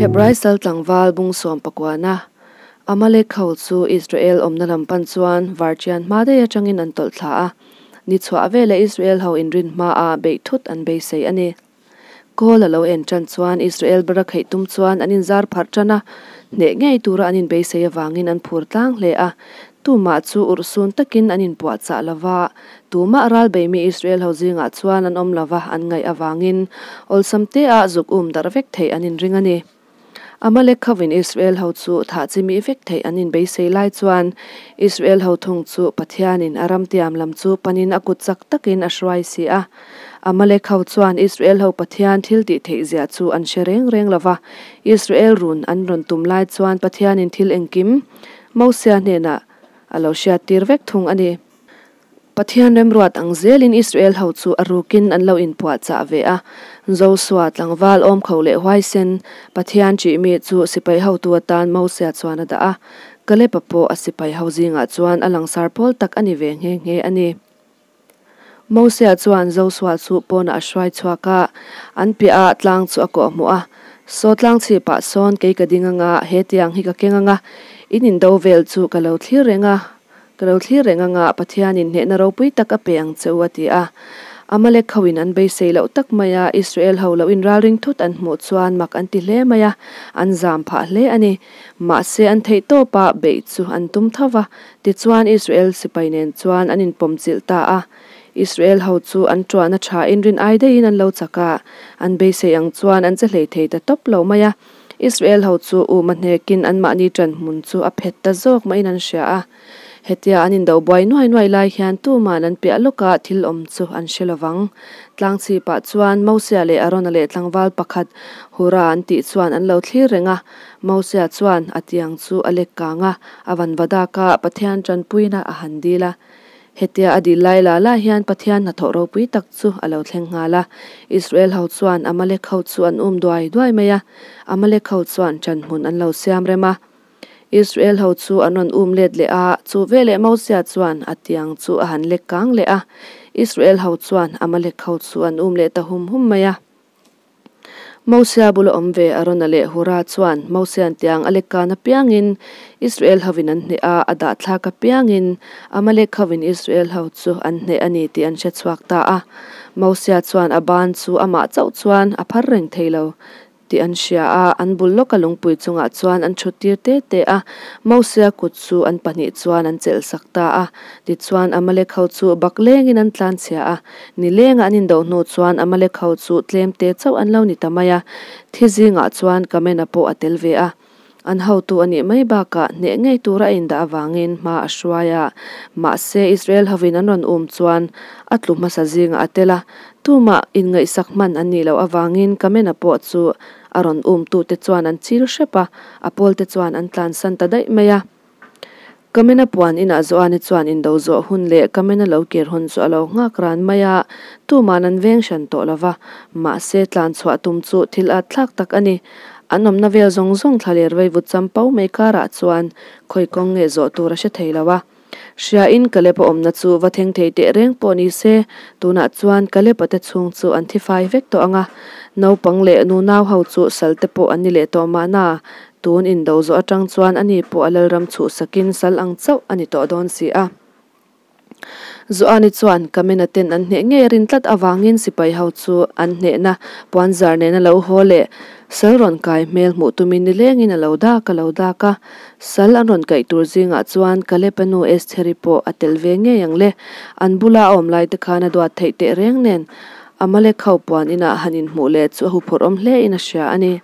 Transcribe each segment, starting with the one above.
Hebrai sal tlangval bung sawm pakuana Amalek ho chu Israel awmna lam pan chuan varṭian hma daih aṭangin an tawlh thla a. Ni chhuah veleh Israel ho inrin hmaah beih thut an beisei a ni. Kawl a lo en ṭan chuan Israel ber a kheih tum chuan an inzar pharh ṭan a, hneh ngei tura an inbeisei avangin an phur tlang hle a. Tumah chu urhsun takin an inpuahchah lo va, tumah ral beimi Israel ho zingah chuan an awm lo va an ngaih avangin awlsam teah zuk um darh vek theih an inring a ni. Amalek hovin Israel ho chu thah chi mih vek theih an inbeisei lai chuan Israel ho thung chu Pathianin a ram tiam lam chu panin a kut chak takin a hruai si a. Amalek ho chuan Israel ho Pathian thil tih theih zia chu an hre reng reng lo va. Israel run an rawn tum lai chuan Pathianin thil engkim Mosia hnenah a lo hriattir vek thung a ni. Pathian remruat ang zelin Israel ho chu a rukin an lo inpuahchah ve a. Josua tlangval awmkho leh huaisen Pathian ṭihmi chu sipai hotu atan Mosia chuan a dah a. Kaleba pawh a sipai ho zingah chuan a langsar pawl tak a ni ve nghe nghe a ni. Mosia chuan Josua chu pawnah a hruai chhuak a, an piah ah tlang chu a kawhhmuh a. Saw tlang chhipah sawn kei ka ding anga he tiang hi ka keng anga in indo vel chu ka lo thlir reng a. Ka lo thlir reng anga Pathianin hnehna ropui tak a pe ang che u a ti a. Amalek hoin an beisei loh tak mai a, Israel ho lo inralring thut an hmuh chuan mak an ti hle mai a, an zam phah hle a ni. Mahse an theih tawpa beih chu an tum tho va, tichuan Israel sipai nen chuan an inpawmchilh ta a. Israel ho chu an tuahna tha inrin ai daihin an lo chak a, an beisei ang chuan an che hlei thei ta tawp lo mai a. Israel ho chu uma hnekin anmahni ṭanhmun chu a phet ta zawk maiin an hria a. Hetia an indo buai nuai nuai lai hian tuman an piah lawka thil awm chu an hre lo vang. Tlangchhipah chuan Mosia leh Arona leh tlangval pakhat Hura an tih chuan an lo thlir reng a. Mosia chuan a tiang chu a lek kang a, a vanva daka Pathian ṭanpuina a han dil a. Hetia a dil lai la la hian Pathian hnathawh ropui tak chu a lo thleng nghal a. Israel ho chuan Amalek ho chu an um duai duai mai a. Amalek ho chuan ṭanhmun an lo siam rem a. Israel ho chu an rawn um let leh a, chu veleh Mosia chuan a tiang chu a han lek kang leh a. Israel ho chuan Amalek ho chu an um leh ta hum hum mai a. Mosia bula awm ve Arona leh Hura chuan Mosia'n tiang a lek kan apiangin Israel hovin an hneh a, a dah thlak apiangin Amalek hovin Israel ho chu an hneh a ni tih an hre chhuak ta a. Mosia chuan a ban chu amah chauh chuan a phar reng thei lo. Tih an hria a, an bul lawka lungpui chungah chuan an thut tir te te a. Mosia kut chu an pahnih chuan an chelh sak ta a. Tichuan Amalek ho chu bak lengin an tlan chhia a. Ni lenga an indoh hnu chuan Amalek ho chu tlem te chauh an lo ni ta mai a. Thi zingah chuan Kamena pawh a tel ve a. An hotu a nih mai bakah hneh ngei tura a indah avangin hma a hruai a. Mahse Israel hovin an rawn um chuan a tlu hmasa zingah a tel a. Tumah inngaihsak hman an nih loh avangin Kamena pawh chu a rawn umtute chuan an chil hrep a, a pawlte chuan an tlansan ta daih mai a. Kamena puan inah Joani chuan indo zawh hun leh Kamena lo kir hun chu a lo nghak ran mai a, tuman an veng hran tawh lo va, mahse tlan chhuah tum chu thil at thlak tak a ni. An awmna vel zawng zawng thla ler veivut champau mai karah chuan khawi kawng nge zawh tur a hre thei lo a. Hriain Kaleb a awmna chu va thleng thei teh reng pawh ni se, tunah chuan Kaleb-a te chhung chu an thi fai vek tawh ang a, naupang leh nunau ho chu sal te pawh an ni leh tawh mahna, tun indo zawh atang chuan ani pawh a lalram chhuhsakin sal ang chauh a ni tawh dawn si a. Joani chuan Kamena ten an hneh ngei a rin tlat avangin sipai ho chu an hnehna puanzar nena lo haw leh sal rawn kai hmel hmuh tumin nilengin a lo dak a lo dak a. Sal an rawn kaih tur zingah chuan Kaleb-a nu Estheri pawh a tel ve ngei ang le. An bula a awm lai te khan a duat theih teh reng nen Amalek ho puan inah han inhmuh leh chu a huphurh awm hle in a hria a ni.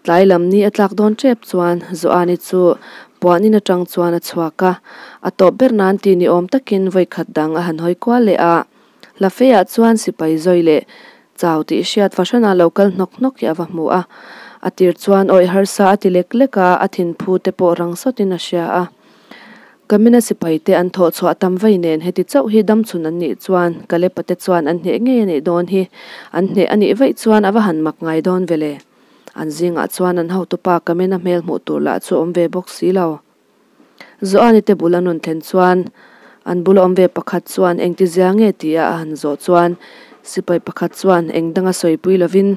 Tlai lam ni a tlak dawn tep chuan Joani chu puan in atang chuan a chhuak a, a tawp ber nan ti ni awm takin vawikhat dang a han hawi kual leh a. Hlafeiah chuan sipai zawi leh chau tih hriat fahranah lo kal hnawk hnawk hi a va hmu a. A tir chuan awih harsa a ti lek lek a, a thinphu te pawh rang sawtin a hria a. Kamina sipai te an thawh chhuah tam vei nen heti chauh hi dam chhun an nih chuan Kalepa te chuan an hneh ngei a nih dawn hi. An hneh a nih vaih chuan a va han mak ngai dawn ve le. An zingah chuan an hotupa Kamina hmel hmuh tur lah chu awm ve bawk si lo. Joani te bul an rawn thlen chuan an bula awm ve pakhat chuan engtizia nge tia a han zawh chuan sipai pakhat chuan eng danga sawipui lovin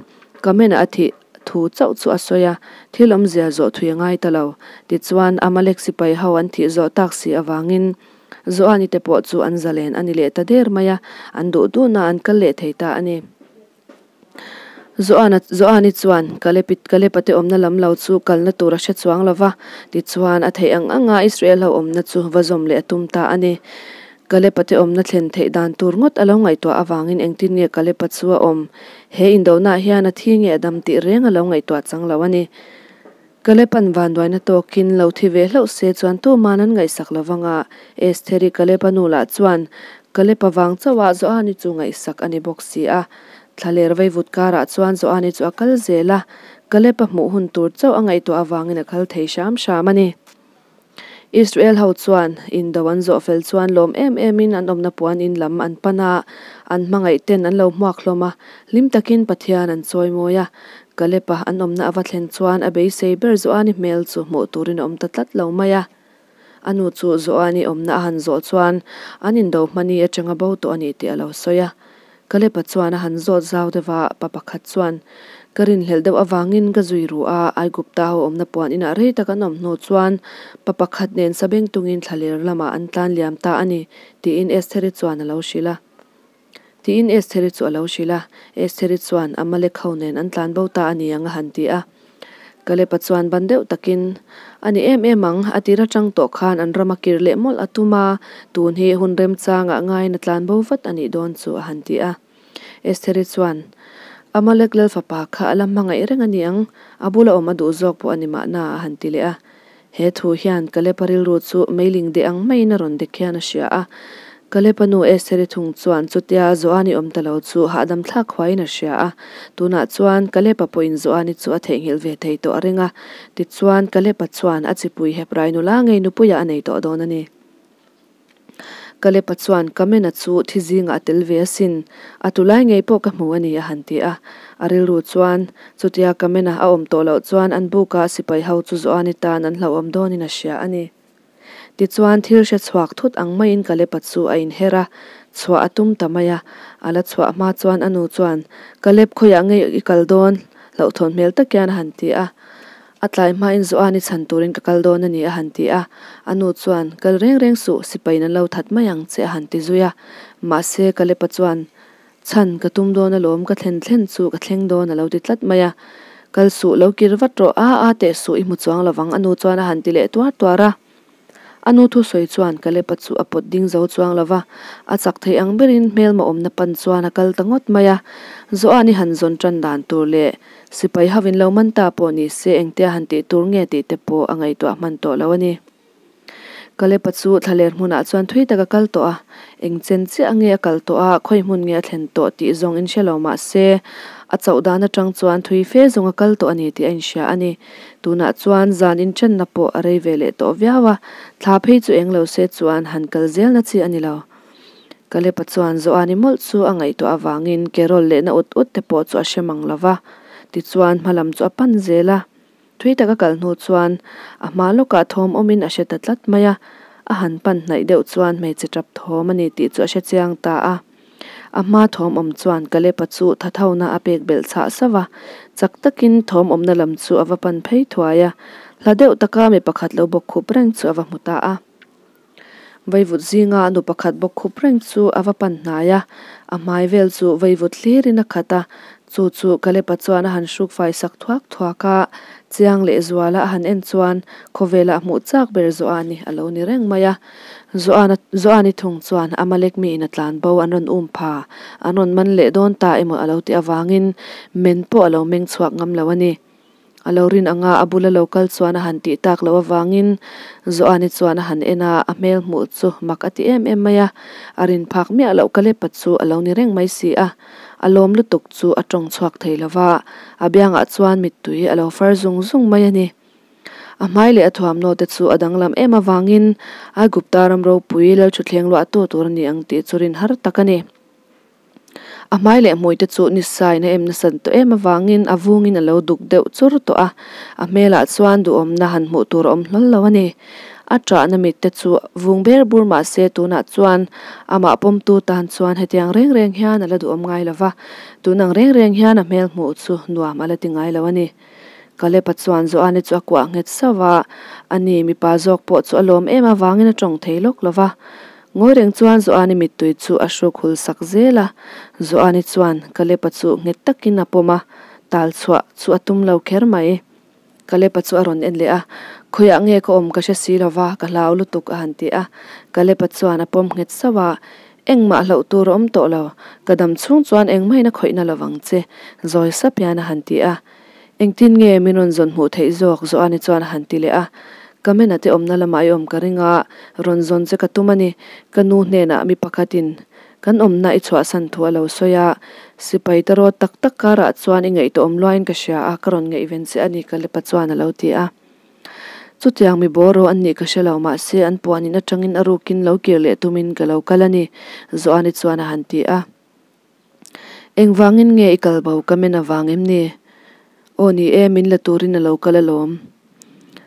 Kamena a thih. thu chauh chu a sawi a, thil awmzia zawh thui a ngai ta lo. Tichuan, Amalek sipai ho an thih zawh tak si avangin Joani te pawh chu an zalen a ni leh ta der mai a, an duh duhna an kal leh thei ta a ni. Joana Joani chuan Kalep Kalepa te awmna lam lo chu kalna tur a hre chuang lo va, tichuan a theih ang anga Israel ho awmna chu va zawm leh a tum ta a ni. Kalepa te awmna thlen theih dan tur ngawt a lo ngaihtuah avangin engtin nge Kalepa chu a awm? He indonaah hian a thi nge a dam tih reng a lo ngaihtuah chang lo a ni. Kalepa'n vanduaina tawkin lo thi ve hlauh se chuan tuman an ngaihsak lo vanga Estheri Kalepa nu lah chuan Kalepa vang chauhah Joani chu ngaihsak a ni bawk si a. Thlaler veivut karah chuan Joani chu a kal zel a, Kalepa hmuh hun tur chauh a ngaihtuah avangin a kal thei hram hram a ni. Israel ho chuan indo an zawh fel chuan lawm em emin an awmna puan in lam an pan a, an hmangaih ten an lo hmuak hlawm a, hlim takin Pathian an chawi mawi a. Kalepa an awmna a va thlen chuan a beisei ber Joani hmel chu hmuh turin a awm ta tlat lo mai a. A nu chu Joani awmna a han zawh chuan an indo hmani atanga bo tawh a ni tih a lo sawi a. Kalepa chuan a han zawt zau deuh a, pa pakhat chuan, Ka rinhlelh deuh avangin ka zui ru a, Aigupta ho awmna puan inah rei tak an awm hnu chuan pa pakhat nen sabeng tungin thlaler lamah an tlan liam ta a ni, tiin Estheri chuan a lo hrilh a. Tiin Estheri chu a lo hrilh a. Estheri chuan, Amalek ho nen an tlan bo ta a ni ang a han ti a. Kalepa chuan ban deuh takin, A ni em em ang, a tir atang tawh khan an ram a kir leh mawlh a tum a, tun hi hun remchangah ngaiin a tlan bo vat a nih dawn chu a han ti a. Estheri chuan, Amalek lal fapa kha a la hmangaih reng a ni ang, a bula awm a duh zawk pawh a ni mahna a han ti leh a. He thu hian Kalepa rilru chu meiling deh ang maiin a rawn dek hian a hria a. Kalepa nu Estheri thung chuan chutia Joani awm ta lo chu hahdam thlak huaiin a hria a. Tunah chuan Kalepa pawhin Joani chu a theihnghilh ve thei tawh a ring a. Tichuan Kalepa chuan a chipui Hebrai nula ngei nupuiah a nei tawh dawn a ni. Kalepa chuan, Kamena chu thi zingah a tel ve asin, a tulai ngei pawh ka hmu a ni, a han ti a. A rilru chuan, chutia Kamena a awm tawh loh chuan an buka sipai ho chu Joani tan an hlauhawm dawnin a hria a ni. Tichuan thil hre chhuak thut ang maiin Kalepa chu a inher a, chhuah a tum ta mai a. A la chhuah hma chuan a nu chuan, Kalep khawiah nge i kal dawn? hlauhthawn hmel tak hian a han ti a. A tlai hmain Joani chhan turin ka kal dawn a ni a han ti a. A nu chuan, Kal reng reng suh, sipaiin an lo that mai ang che a han ti zui a. Mahse, Kalepa chuan, Chhan ka tum dawn alawm, ka thlen thlen chu ka thleng dawn a lo ti tlat mai a. Kal suh, lo kir vat rawh, a a teh suh, i hmu chuang lovang a nu chuan a han ti leh tuar tuar a. A nu thusawi chuan Kalepa chu a pawt ding zo chuang lo va, a chak thei ang berin hmelma awmna pan chuan a kal ta ngawt mai a. Joani han zawn tan dan tur leh sipai hovin lo man ta pawh ni se engtia han tih tur nge tih te pawh a ngaihtuah hman tawh lo a ni. Kalepa chu thlaler hmunah chuan thui tak a kal tawh a, eng chen chiah nge a kal tawh a, khawi hmun nge a thlen tawh tih zawng in hre lo mah se, a chauh dan atang chuan thui fe zawng a kal tawh a ni tih a inhria a ni. Tunah chuan zan inthenna pawh a rei ve leh tawh viau a, thla phei chu eng lo se chuan han kal zelna chi a ni lo. Kalepa chuan Joani mawlh chu a ngaihtuah avangin ke rawl lehna ut ut te pawh chu a hre mang lo va, tichuan hma lam chu a pan zel a. Thui taka kal hnu chuan a hma lawkah thawm awmin a hre ta tlat mai a, a han pan hnaih deuh chuan hmeichhe tap thawm a ni tih chu a hre chiang ta a. A hma thawm awm chuan Kalepa chu thathona a pek belh chhah sauh a, chak takin thawm awmna lam chu a va pan phei thuai a, hla deuh taka mi pakhat lo bawk khup reng chu a va hmu ta a. Vaivut zinga nu pakhat bawk khup reng chu a va pan hnai a, a hmai vel chu vaivut hlirin a khat a, chu chu Kalepa chuan a han hruk fai sak thuak thuak a, chiang leh zuala a han en chuan khawvela a hmuh chak ber zawh a ni a lo ni reng mai a. Joana Joani thung chuan Amalek miin a tlan bo an rawn um pha, an rawn man leh dawn ta emaw a lo tih avangin men pawh a lo meng chhuak ngam lo a ni. A lo rin anga a bula lo kal chuan a han tih tak loh avangin Joani chuan a han en a, a hmel hmuh chu mak a ti em em mai a, a rin phak miah loh Kalepa chu a lo ni reng mai si a, a lawm lutuk chu a tawng chhuak thei lo va, a biangah chuan mittui a lo far zung zung mai a ni. A hmai leh a thuamhnaw te chu a danglam em avangin Aigupta ram ropui Lalthuthleng luahtu tur a ni ang tih chu rin har tak a ni. A hmai leh hmui te chu nisain a em nasan tawh em avangin a vungin a lo duk deuh chur tawh a, a hmelah chuan duhawmna han hmuh tur a awm hlawl lo a ni. A ṭahna mit te chu vung ber bur mah se tunah chuan amah pawmtu tan chuan hetiang reng reng hian a la duhawm ngai lo va, tun ang reng reng hian a hmel hmuh chu nuam a la ti ngai lo a ni. Kalepa chuan Joani chu a kuah nghet sauh a, ani mipa zawk pawh chu a lawm em avangin a tawng thei lawk lo va. Ngawi reng chuan Joani mittui chu a hruk hul sak zel a, Joani chuan Kalepa chu nghet takin a pawm a, tal chhuah chu a tum lo kher mai. Kalepa chu a rawn en leh a, Khawiah nge ka awm ka hre si lo va, ka hlau lutuk a han ti a. Kalepa chuan a pawm nghet sauh a, Engmah hlauh tur a awm tawh lo, ka dam chhung chuan engmahin a khawihna lovang che, zawi sap hian a han ti a. Engtin nge min rawn zawn hmuh theih zawk Joani chuan a han ti leh a. Ka mena te awmna lamah i awm ka ring a, rawn zawn che ka tum a ni. Ka nu hnenah mi pakhatin kan awmna i chhuahsan thu a lo sawi a, sipai ta rawt tak tak karah chuan i ngaihtuahawm luaiin ka hria a, ka rawn ngaihven che a ni Kalepa chuan a lo ti a. Chutiang mi bawraw an nih ka hre lo, mahse an puanin atangin a rukin lo kir leh tumin ka lo kal a ni Joani chuan a han ti a. Engvangin nge i kal bo ka men avang em ni? Aw ni e, min la turin a lo kal alawm.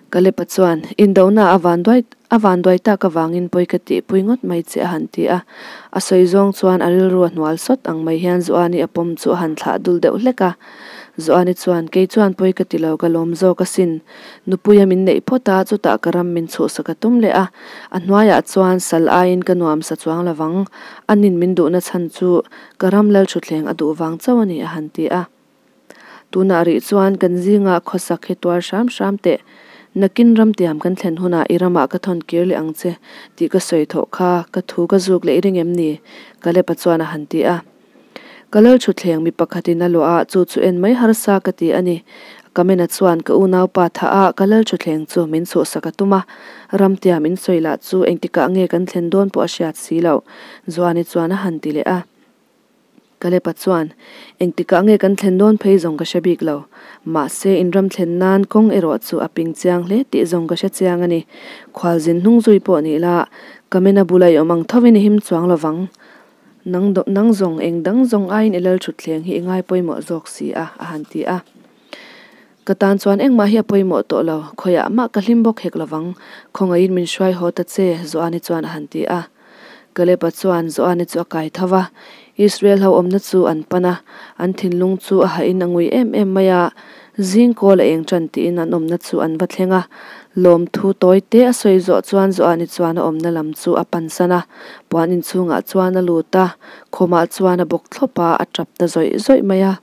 Kalepa chuan, Indona a van duai a van duai tak avangin pawi ka tihpui ngawt mai che a han ti a. A sawi zawng chuan a rilru a hnual sawt ang mai hian Zuani a pawm chu a han thlah dul deuh hlek a. Zuani chuan, Kei chuan pawi ka ti lo, ka lawm zawk asin. Nupuia min neih phawt a, chutah ka ram min chhuhsak a tum leh a. A hnuaiah chuan sal aiin ka nuam sa chuang lo vang. Anin min duhna chhan chu ka ram lal thutthleng a duh vang chauh a ni, a han ti a. Tunah rih chuan kan zingah khawsak hi tuar hram hram teh. Nakin ram tiam kan thlen hunah i ramah ka thawn kir leh ang che tih ka sawi thawh kha ka thu ka zuk leh i ring em ni? Kalepa chuan a han ti a. Ka lal thutthleng mi pakhatin a luah a, chu chu en mai harsa ka ti a ni. Kamena chuan ka unaupa thah a, ka lal thutthleng chu min chhuhsak a tum a. Ramtia min sawi lah chu engtikah nge kan thlen dawn pawh a hriat si loh, Zuani chuan a han ti leh a. Kalepa chuan, Engtikah nge kan thlen dawn phei zawng ka hre bik lo. Mahse, inram thlen nan kawng erawh chu a ping chiang hle tih zawng ka hre chiang a ni. Khualzin hnung zui pawh ni la, Kamena bula i awm ang thovin i him chuang lovang. Nang nang zawng eng dang zawng aiin i lal thutthleng hi i ngai pawimawh zawk si a, a han ti a. Ka tan chuan engmah hi a pawimawh tawh lo, khawiah mah ka hlim bawk hek lovang, khawngaihin min hruai haw ta che, Joani chuan a han ti a. Kaleba chuan Joani chu a kai tho va, Israel ho awmna chu an pan a, an thinlung chu a hahin a ngui em em mai a. Zing kawl a eng tan tiin an awmna chu an va thleng a. Lawmthu tawi te a sawi zawh chuan Joani chuan a awmna lam chu a pansan a. Puan inchhungah chuan a lut a, khawmah chuan a bawk thlawp a, a tap ta zawih zawih mai a.